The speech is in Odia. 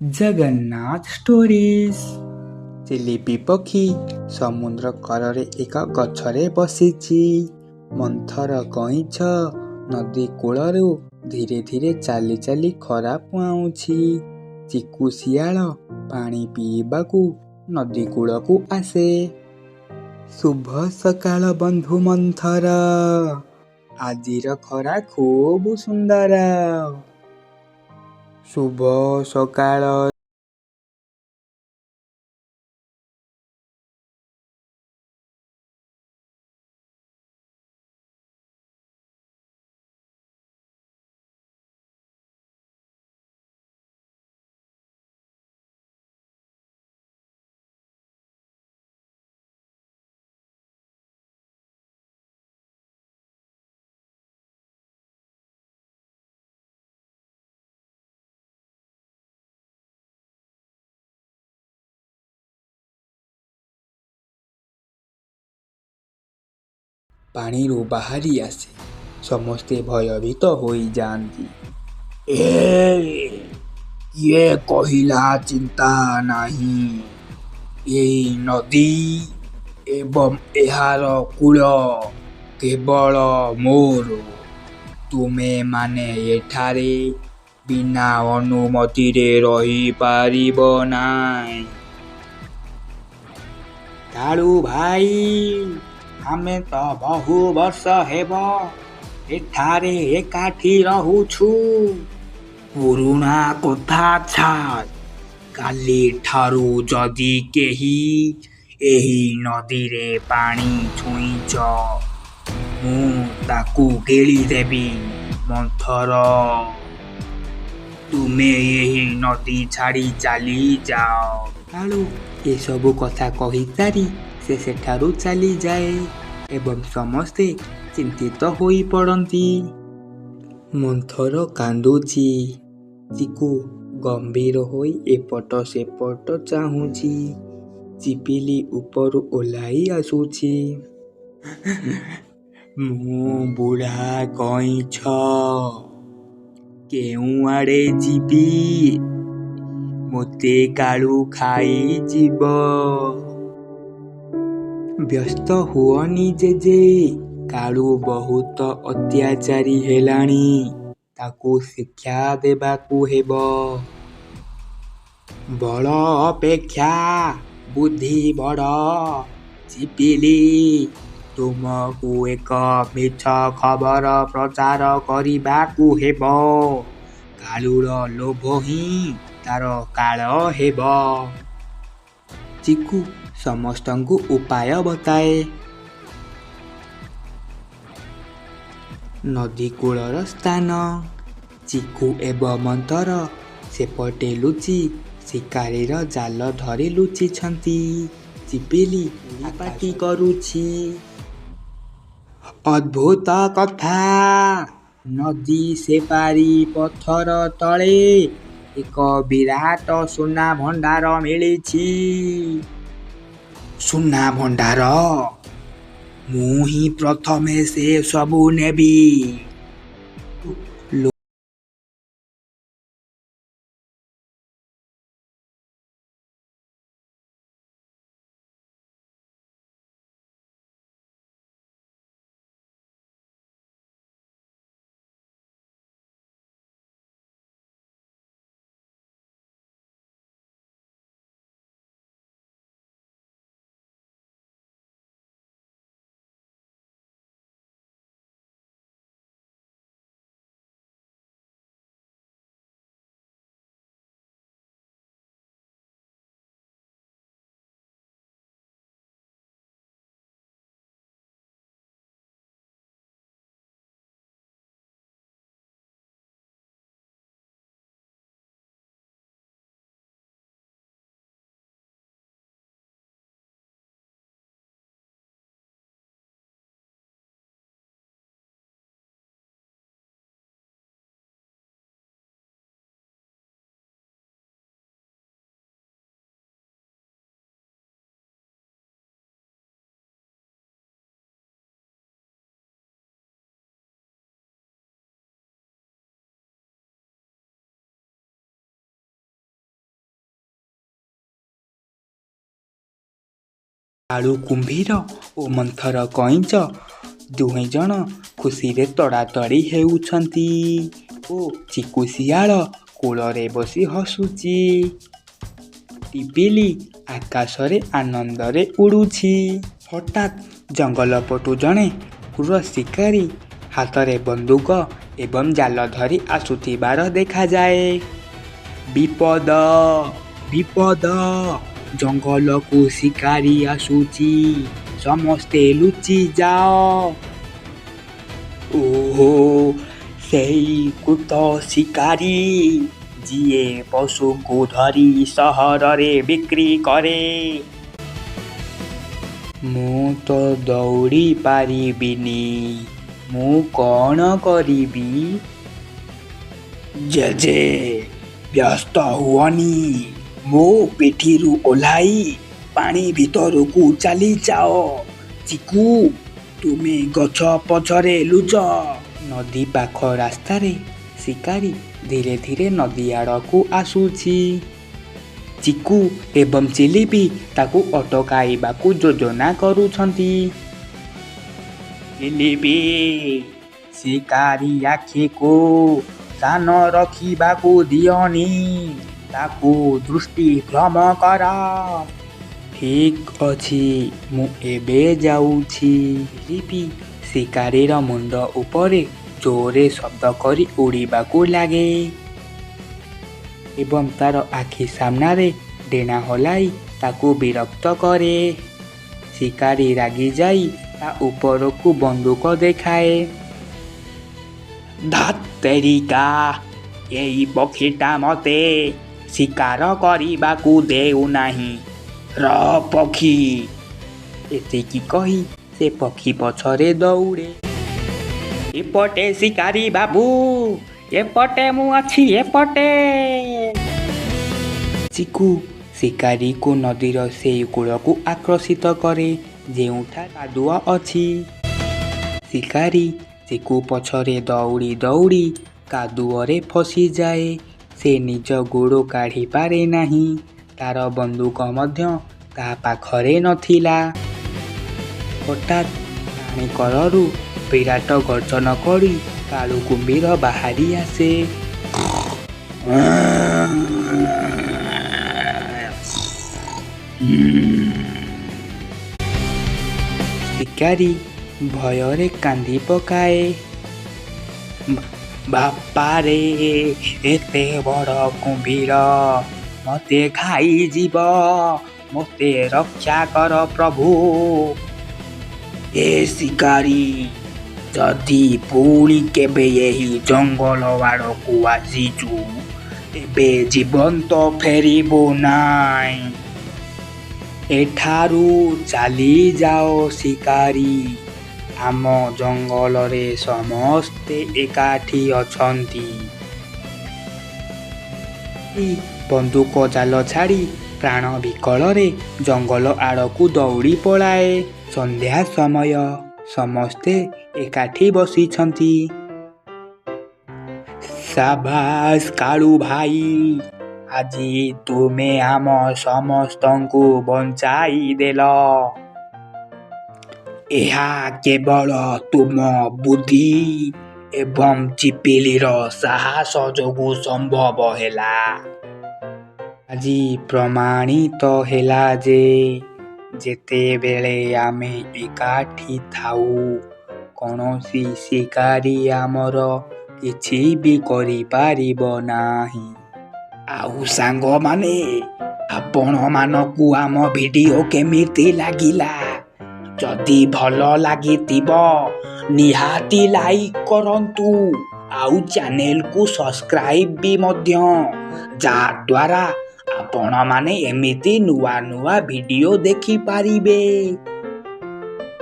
ଜଗନ୍ନାଥ ଷ୍ଟୋରିଜ୍। ଚିଲିପି ପକ୍ଷୀ ସମୁଦ୍ର କରରେ ଏକ ଗଛରେ ବସିଛି। ମନ୍ଥର କଇଁଛ ନଦୀ କୂଳରୁ ଧୀରେ ଧୀରେ ଚାଲି ଚାଲି ଖରା ପୁଆଉଛି। ଚିକୁ ଶିଆଳ ପାଣି ପିଇବାକୁ ନଦୀ କୂଳକୁ ଆସେ। ଶୁଭ ସକାଳ ବନ୍ଧୁ ମନ୍ଥର, ଆଜିର ଖରା ଖୁବ୍ ସୁନ୍ଦର। ଶୁଭ ସକାଳ। ପାଣିରୁ ବାହାରି ଆସେ। ସମସ୍ତେ ଭୟଭୀତ ହୋଇଯାଆନ୍ତି। ଏ, କିଏ କହିଲା ଚିନ୍ତା ନାହିଁ? ଏଇ ନଦୀ ଏବଂ ଏହାର କୂଳ କେବଳ ମୋର। ତୁମେମାନେ ଏଠାରେ ବିନା ଅନୁମତିରେ ରହିପାରିବ ନାହିଁ। କାଳୁ ଭାଇ, ଆମେ ତ ବହୁ ବର୍ଷ ହେବ ଏଠାରେ ଏକାଠି ରହୁଛୁ। ପୁରୁଣା କଥା ଛାଡ଼। କାଲିଠାରୁ ଯଦି କେହି ଏହି ନଦୀରେ ପାଣି ଛୁଇଁଛ, ମୁଁ ତାକୁ ଗିଳିଦେବି। ମନ୍ଥର, ତୁମେ ଏହି ନଦୀ ଛାଡ଼ି ଚାଲିଯାଅ। କାଳୁ ଏସବୁ କଥା କହିସାରି ସେ ସେଠାରୁ ଚାଲିଯାଏ ଏବଂ ସମସ୍ତେ ଚିନ୍ତିତ ହୋଇପଡ଼ନ୍ତି। ମନ୍ଥର କାନ୍ଦୁଛି। ଚିକୁ ଗମ୍ଭୀର ହୋଇ ଏପଟ ସେପଟ ଚାହୁଁଛି। ଚିପିଲି ଉପରୁ ଓହ୍ଲାଇ ଆସୁଛି। ମୁଁ ବୁଢ଼ା କଇଁଛ, କେଉଁଆଡ଼େ ଯିବି? ମୋତେ କାଳୁ ଖାଇଯିବ। ବ୍ୟସ୍ତ ହୁଅନି ଜେଜେ, କାଳୁ ବହୁତ ଅତ୍ୟାଚାରୀ ହେଲାଣି। ତାକୁ ଶିକ୍ଷା ଦେବାକୁ ହେବ। ବଳ ଅପେକ୍ଷା ବୁଦ୍ଧି ବଡ଼। ଚିପିଲି, ତୁମକୁ ଏକ ମିଛ ଖବର ପ୍ରଚାର କରିବାକୁ ହେବ। କାଳୁର ଲୋଭ ହିଁ ତାର କାଳ ହେବ। ଚିକୁ ସମସ୍ତଙ୍କୁ ଉପାୟ ବତାଏ। ନଦୀ କୂଳର ସ୍ଥାନ। ଚିକୁ ଏବଂ ମନ୍ଥର ସେପଟେ ଲୁଚି ଶିକାରୀର ଜାଲ ଧରି ଲୁଚିଛନ୍ତି। ଚିପିଲି ପାଟି କରୁଛି। ଅଦ୍ଭୁତ କଥା! ନଦୀ ସେପାରି ପଥର ତଳେ ଏକ ବିରାଟ ସୁନା ଭଣ୍ଡାର ମିଳିଛି। ସୁନା ଭଣ୍ଡାର! ମୁଁ ହିଁ ପ୍ରଥମେ ସେ ସବୁ ନେବି। କାଳୁ କୁମ୍ଭୀର ଓ ମନ୍ଥର କଇଁଚ ଦୁହେଁ ଜଣ ଖୁସିରେ ତଡ଼ାତଡ଼ି ହେଉଛନ୍ତି ଓ ଚିକୁ ଶିଆଳ କୂଳରେ ବସି ହସୁଛି। ପିପିଲି ଆକାଶରେ ଆନନ୍ଦରେ ଉଡ଼ୁଛି। ହଠାତ୍ ଜଙ୍ଗଲ ପଟୁ ଜଣେ କ୍ରୂର ଶିକାରୀ ହାତରେ ବନ୍ଧୁକ ଏବଂ ଜାଲ ଧରି ଆସୁଥିବାର ଦେଖାଯାଏ। ବିପଦ! ବିପଦ! ଜଙ୍ଗଲକୁ ଶିକାରୀ ଆସୁଛି, ସମସ୍ତେ ଲୁଚି ଯାଅ! ଓହୋ, ସେଇ କ୍ରୂର ଶିକାରୀ, ଯିଏ ପଶୁଙ୍କୁ ଧରି ସହରରେ ବିକ୍ରି କରେ। ମୁଁ ତ ଦୌଡ଼ି ପାରିବିନି, ମୁଁ କ'ଣ କରିବି? ଜେଜେ, ବ୍ୟସ୍ତ ହୁଅନି, ମୋ ପିଠିରୁ ଓହ୍ଲାଇ ପାଣି ଭିତରକୁ ଚାଲିଯାଅ। ଚିକୁ, ତୁମେ ଗଛ ପଛରେ ଲୁଚ। ନଦୀ ପାଖ ରାସ୍ତାରେ ଶିକାରୀ ଧୀରେ ଧୀରେ ନଦୀ ଆଡ଼କୁ ଆସୁଛି। ଚିକୁ ଏବଂ ଚିଲିପି ତାକୁ ଅଟକାଇବାକୁ ଯୋଜନା କରୁଛନ୍ତି। ଚିଲିପି, ଶିକାରୀ ଆଖିକୁ ସ୍ଥାନ ରଖିବାକୁ ଦିଅନି, ତାକୁ ଦୃଷ୍ଟିଭ୍ରମ କର। ଠିକ୍ ଅଛି, ମୁଁ ଏବେ ଯାଉଛି। ଚିଲିପି ଶିକାରୀର ମୁଣ୍ଡ ଉପରେ ଜୋରରେ ଶବ୍ଦ କରି ଉଡ଼ିବାକୁ ଲାଗେ ଏବଂ ତାର ଆଖି ସାମ୍ନାରେ ଡେଣା ହଲାଇ ତାକୁ ବିରକ୍ତ କରେ। ଶିକାରୀ ରାଗିଯାଇ ତା ଉପରକୁ ବନ୍ଧୁକ ଦେଖାଏ। ଧତ୍ତେରିକା, ଏଇ ପକ୍ଷୀଟା ମତେ ଶିକାର କରିବାକୁ ଦେଉନାହିଁ। ରହ ପକ୍ଷୀ। ଏତିକି କହି ସେ ପକ୍ଷୀ ପଛରେ ଦୌଡ଼େ। ଏପଟେ ଶିକାରୀ ବାବୁ, ଏପଟେ ମୁଁ ଅଛି, ଏପଟେ। ଚିକୁ ଶିକାରୀକୁ ନଦୀର ସେଇ କୂଳକୁ ଆକର୍ଷିତ କରେ, ଯେଉଁଠାରେ କାଦୁଅ ଅଛି। ଶିକାରୀ ଚିକୁ ପଛରେ ଦୌଡ଼ି ଦୌଡ଼ି କାଦୁଅରେ ଫସିଯାଏ। ସେ ନିଜ ଗୋଡ଼ କାଢ଼ିପାରେ ନାହିଁ। ତାର ବନ୍ଧୁକ ମଧ୍ୟ ତା ପାଖରେ ନଥିଲା। ହଠାତ୍ ପାଣି କଡ଼ରୁ ବିରାଟ ଗର୍ଜନ କରି କାଳୁ କୁମ୍ଭୀର ବାହାରି ଆସେ। ଶିକାରୀ ଭୟରେ କାନ୍ଦି ପକାଏ। ବାପାରେ, ଏତେ ବଡ଼ କୁମ୍ଭୀର ମତେ ଖାଇଯିବ, ମୋତେ ରକ୍ଷା କର ପ୍ରଭୁ। ଏ ଶିକାରୀ, ଯଦି ପୁଣି କେବେ ଏହି ଜଙ୍ଗଲ ଆଡ଼କୁ ଆସିଛୁ, ତେବେ ଜୀବନ୍ତ ଫେରିବୁ ନାହିଁ। ଏଠାରୁ ଚାଲିଯାଅ ଶିକାରୀ, ଆମ ଜଙ୍ଗଲରେ ସମସ୍ତେ ଏକାଠି ଅଛନ୍ତି। ବନ୍ଧୁକ ଜାଲ ଛାଡ଼ି ପ୍ରାଣ ବିକଳରେ ଜଙ୍ଗଲ ଆଡ଼କୁ ଦୌଡ଼ି ପଳାଏ। ସନ୍ଧ୍ୟା ସମୟ, ସମସ୍ତେ ଏକାଠି ବସିଛନ୍ତି। ସାବାସ୍ କାଳୁ ଭାଇ, ଆଜି ତୁମେ ଆମ ସମସ୍ତଙ୍କୁ ବଞ୍ଚାଇଦେଲ। ଏହା କେବଳ ତୁମ ବୁଦ୍ଧି ଏବଂ ଚିପିଲିର ସାହସ ଯୋଗୁଁ ସମ୍ଭବ ହେଲା। ଆଜି ପ୍ରମାଣିତ ହେଲା ଯେ ଯେତେବେଳେ ଆମେ ଏକାଠି ଥାଉ, କୌଣସି ଶିକାରୀ ଆମର କିଛି ବି କରିପାରିବ ନାହିଁ। ଆଉ ସାଙ୍ଗମାନେ, ଆପଣମାନଙ୍କୁ ଆମ ଭିଡ଼ିଓ କେମିତି ଲାଗିଲା? ଯଦି ଭଲ ଲାଗିଥିବ, ନିହାତି ଲାଇକ୍ କରନ୍ତୁ ଆଉ ଚ୍ୟାନେଲକୁ ସବସ୍କ୍ରାଇବ୍ ବି ମଧ୍ୟ, ଯାହାଦ୍ୱାରା ଆପଣମାନେ ଏମିତି ନୂଆ ନୂଆ ଭିଡ଼ିଓ ଦେଖିପାରିବେ।